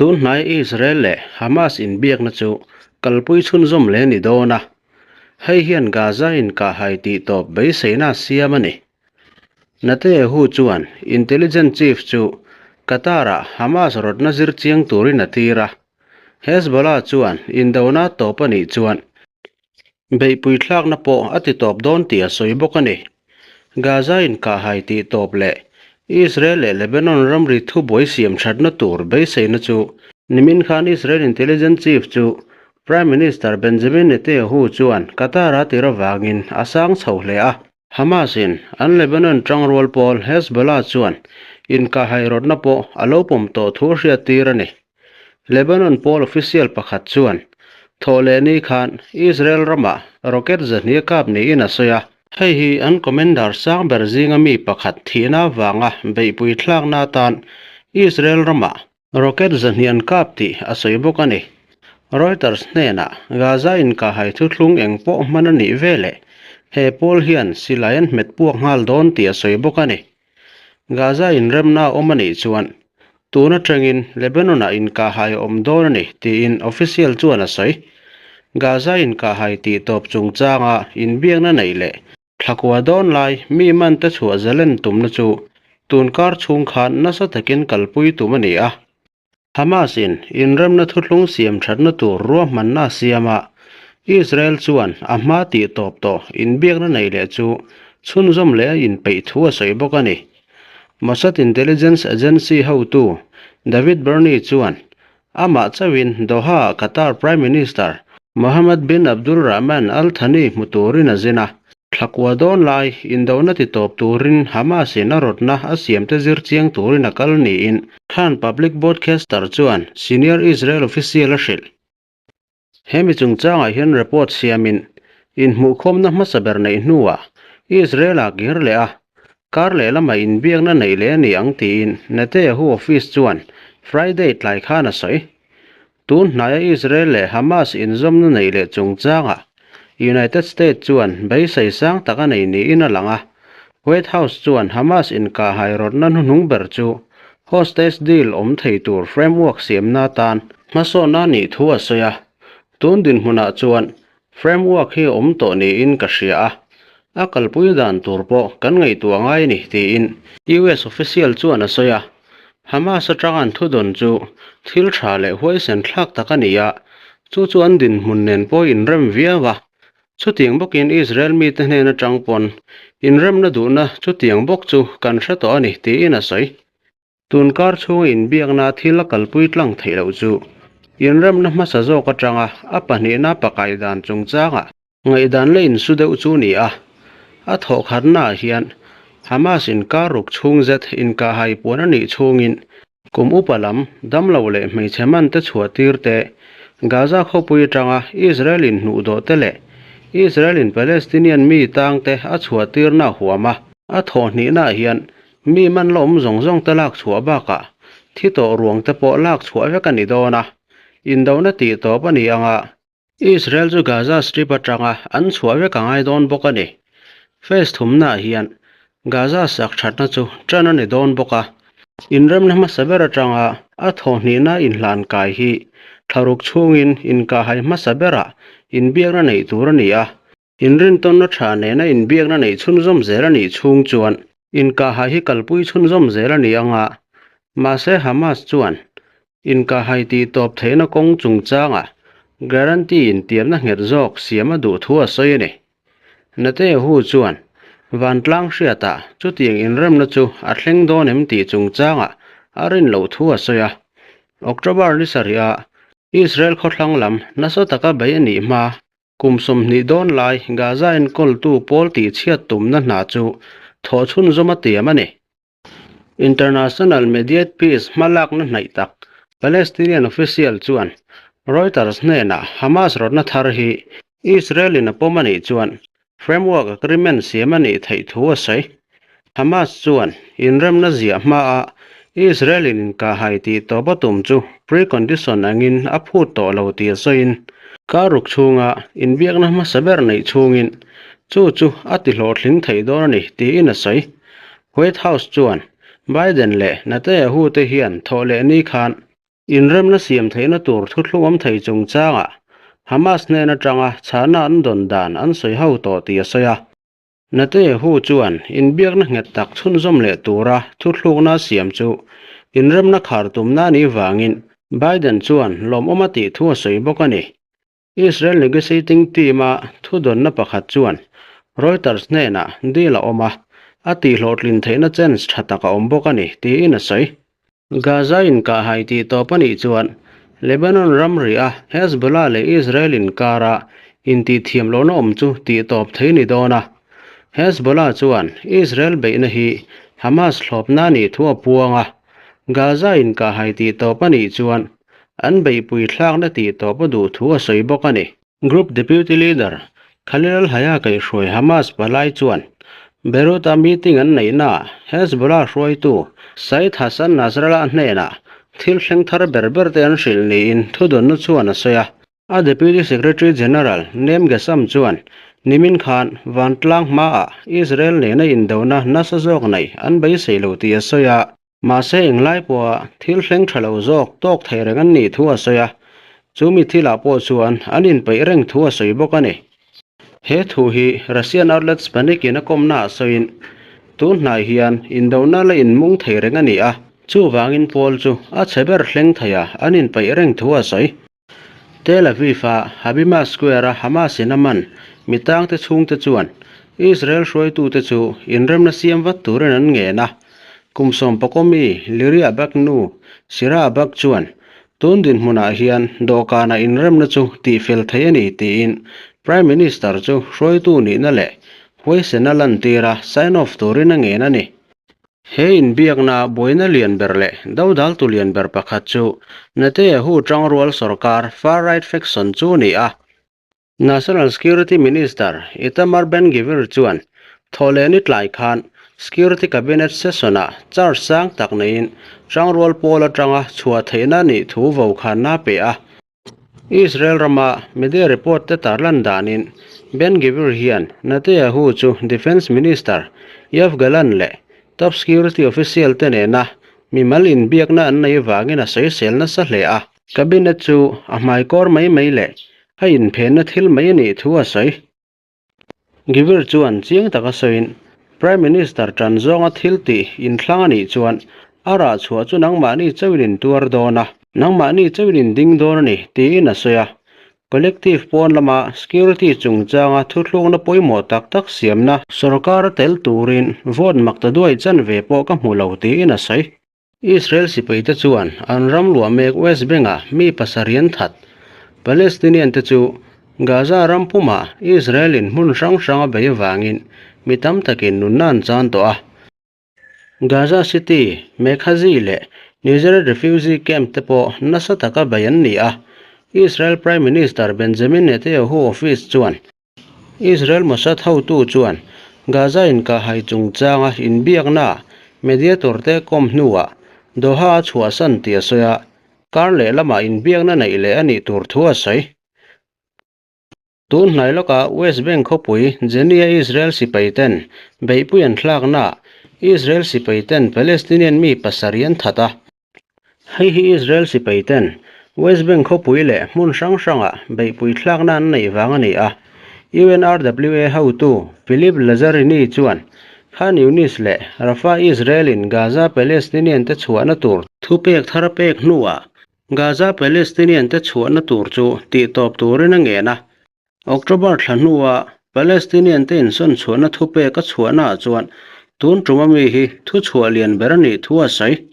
Tun hnai Israel leh Hamas inbiakna chu kalpui chhunzawm leh a ni dawn a, hei hian Gaza inkahhai tihtawp beiseina a siam a ni. Netanyahu chuan intelligence chief chu Qatar-ah Hamas rawtna zir chiang turin a tir a, Hezbollah chuan indona tawp a nih chuan beihpui thlakna pawh a ti tawp dawn tih a sawi bawk a ni. Gaza inkahhai tih tawp leh Israel leh Lebanon ramri thubuai siam thatna tur beiseina chu nimin khan Israel intelligence chief chu Prime Minister Benjamin Netanyahu chuan Qatar-a tir avangin a sang chho hle a. Hamas-in an Lebanon tangrual pawl Hezbollah chuan inkahhai rawtna pawh a lo pawm tawh thu hriat tir a ni. Lebanon pawl official pakhat chuan thawhlehni khan Israel ramah rocket zahnih a kap niin a sawi a. Hei hi an commander sang ber zinga mi pakhat thihna avanga beihpui thlakna atan Israel ramah rocket zahnih an kap tih a sawi bawk a ni. Reuters hnenah Gaza inkahhai thuthlung eng pawh hman a nih veleh he pawl hian silai an hmet puak nghal dawn tih a sawi bawk a ni. Gaza inremna a awm a nih chuan tun atangin Lebanon-ah inkahhai a awm dawn a ni tiin official chuan a sawi. Gaza inkahhai tih tawp chungchanga inbiakna neih leh thlakua dawn lai mi mante chhuah zalen tumna chu tun kar chhung khan nasa takin kalpui tum a ni a. Hamas-in inremna thuthlung siam thatna tur ruahmanna a siam a, Israel chuan a hma tih tawp tawh inbiakna nei leh chu chhunzawm leh a inpeih thu a sawi bawk a ni. Mossad intelligence agency hotu David Barney chuan amah chauhin Doha-ah Qatar Prime Minister Mohammed bin Abdul Rahman Al Thani hmu turin a zin a, Thlakua dawn lai indona ti tawp turin Hamas-in a rawtna a siamte zir chiang turin a kal niin Khan public broadcaster chuan senior Israel official a hrilh. He mi chungchangah hian report siamin inhmuhkhawmna hmasa ber neih hnuah Israel-ah kir leh a, kar leh lama inbiakna neih leh a ni ang tiin Netanyahu office chuan Friday tlai khan a sawi. Tun hnaia Israel leh Hamas inzawmna neih leh chungchangah United States chuan beisei sang tak a nei niin a lang a. White House chuan Hamas inkahhai rawtna hnuhnung ber chu hostage deal awm thei tur framework siamna atan hmasawnna a nih thu a sawi a. Tun dinhmunah chuan framework hi a awm tawh niin ka hria a, a kalpui dan tur pawh kan ngaihtuah ngai a ni, tiin US official chuan a sawi a. Hamas atanga an thudawn chu thil tha leh huaisen thlak tak a ni a, chu chu an dinhmun nen pawh inrem viau a. Chutiang bawkin Israel mite hnen atang pawn inremna duhna chutiang bawk chu kan hre tawh a ni, tiin a sawi. Tunkar chhunga inbiakna thil a kalpui tlang theih loh chu inremna hmasa zawk atanga a pahnihna pakai dan chungchangah Ngaihdan la insu deuh chu ni a, a thawhkhatnaah hian Hamas inkar ruk chhung zet inkahhai puan a nih chhungin kum upa lam damlo leh hmeichhe mante chhuah tir te, Gaza khawpui atanga Israel in hnuhdawh te leh Israel in Palestinian mi tangte a chhuah tirna a huam a. A thawhhnihnaah hian mi man la awm zawng zawng te lak chhuah bakah thi tawh ruang te pawh lak chhuah vek a ni dawn a, indona tih tawp a ni anga Israel chu Gaza Strip atanga an chhuah vek a ngai dawn bawk a ni. Phase thumnaah hian Gaza sak thatna chu tan a ni dawn bawk a. Inremna hmasa ber atanga a thawhhnihna inhlan kai hi thlaruk chhungin inkahhai hmasa berah inbiakna neih tur a ni a. Inrintawnna tha nena inbiakna neih chhunzawm zel a nih chhung chuan inkahhai hi kalpui chhunzawm zel a ni ang a, mahse Hamas chuan inkahhai tih tawp theihna kawng chungchangah guarantee intiamna nghet zawk siam a duh thu a sawi a ni. Netanyahu chuan vantlang hriatah chutiang inremna chu a thleng dawn em tih chungchangah a rin loh thu a sawi a. October ni sarihah Israel khawthlang lam nasa taka bei a nih hma Kum 20 dawn lai Gaza enkawltu pawl tihchhiat tumna hna chu thawh chhunzawm a tiam a ni. International Mediate Peace hmalakna hnaih tak Palestinian official chuan Reuters hnenah Hamas rawtna thar hi Israel-in a pawm a nih chuan framework agreement siam a nih theih thu a sawi. Hamas chuan inremna ziah hmaa Israel-in inkahhai tih tawp a tum chu precondition angin a phut tawh lo tih a sawiin, kar ruk chhunga inbiakna hmasa ber neih chhungin chu chu a ti hlawhtling thei dawn a ni tiin a sawi. White House chuan Biden leh Netanyahu te hian thawh leh ni khan. Inremna siam theihna tur thuthlung awm thei chungchangah Hamas hnen atanga chhahna an dawn dan an sawi ho tawh tih a sawi a. Netanyahu chuan inbiakna nghet tak chhunzawm leh tura thuthlukna a siam chu inremna khar tumna a nih vangin Biden chuan lawmawm a tih thu a sawi bawk a ni. Israel negotiating team-a thudawnna pakhat chuan Reuters hnenah deal a awm a, a tihhlawhtlin theihna chance tha tak a awm bawk a ni, tiin a sawi. Gaza inkahhai tih tawp a nih chuan Lebanon ramri a Hezbollah leh Israel inkara intihthiam lohna awm chu tih tawp thei ni dawn a. Hezbollah chuan Israel beihna hi Hamas thlawpna a nih thu a puang a, Gaza inkahhai tih tawp a nih chuan An beihpui thlakna tih tawp a duh thu a sawi bawk a ni. Group Deputy Leader Khalil al-Hayya kaihhruai Hamas palai chuan Beirut-a meeting an neihnaah Hezbollah hruaitu Said Hassan Nasrallah hnenah thil thleng thar ber ber te an hrilh niin thudawnna chuan a sawi a. A Deputy Secretary General Naim Ghassam chuan nimin khan vantlang hmaah Israel nena indona nasa zawk neih an beisei lo tih a sawi a. Mahse englai pawha thil thleng tha lo zawk tawk thei reng an nih thu a sawi a, chu mi thilah pawh chuan an inpeih reng thu a sawi bawk a ni. He thu hi Russian outlet Sputnik in a kawmna ah sawiin, tun hnai hian indona la inmung thei reng a ni a, chuvangin pawl chu a chhe ber thleng thei a an inpeih reng thu a sawi. Tel Aviv-a Habima Square-a Hamas-in a man mi tangte chhungte chuan Israel hruaitute chu inremna siam vat turin an ngen a. Kum sawmpakaw mi Liria Bak nu Shira Bak chuan tun dinhmunah hian dawhkanah inremna chu tihfel thei a ni tiin Prime Minister chu hruaitu nihna leh huaisena lantira sign off turin a ngen a ni. He inbiakna buaina lian ber leh dodaltu lian ber pakhat chu Netanyahu tangrual sorkar far-right faction chu a ni a. National Security Minister Itamar Ben-Gvir chuan thawhlehni tlai khan Security Cabinet session-ah charge sang tak neiin tangrual pawl atanga chhuah theihna nih thu vokhanna a pe a. Israel rama media report te tarlan danin Ben Gvir hian Netanyahu chu Defence Minister Yoav Gallant leh top security official te nena mimal inbiakna an nei vangin a sawisel nasa hle a. Cabinet chu a hmaikawr mai mai leh a inphenna thil mai a nih thu a sawi. Gvir chuan chiang taka sawiin, Prime Minister tan zawnga thil tih inthlang a nih chuan a rah chhuah chu nangmahni chauhin in tuar dawn a, nangmahni chauhin in ding dawn a ni, tiin a sawi a. Collective pawn lama security chungchanga thuthlukna pawimawh tak tak siamna sorkar a tel turin vote mak ta duai chanve pawh ka hmu lo, tiin a sawi. Israel sipaite chuan an ram luah mek West Bank-ah mi pasarih an that. Palestinian-te chu Gaza ram pumah Israel-in hmun hrang hrang a bei avangin mi tam takin nunna an chan tawh a. Gaza City, Mekhazi leh Nuseirat refugee camp te pawh nasa taka bei an ni a. Israel Prime Minister Benjamin Netanyahu office chuan Israel Mossad hotu chuan Gaza inkahhai chungchanga inbiakna mediator te kawm hnuah Doha a chhuahsan tih a sawi a, kar lehlamah inbiakna neih leh a nih tur thu a sawi. Tun hnai lawkah West Bank khawpui Jenia Israel sipai ten beihpui an thlaknaah Israel sipai ten Palestinian mi pasarih an that a. Hei hi Israel sipai ten West Bank khawpui leh hmun hrang hrangah beihpui thlakna an neih vang a ni a. UNRWA hotu Philippe Lazzarini chuan Khan Younis leh Rafah Israel-in Gaza Palestinian te chhuahna tur thupek thar pek hnuah Gaza Palestinian te chhuahna tur chu tihtawp turin a ngen a. October thla hnua Palestinian te insawn chhuahna thupek a chhuahnaah chuan tun tum ami hi thuchhuah lian ber a nih thu a sawi.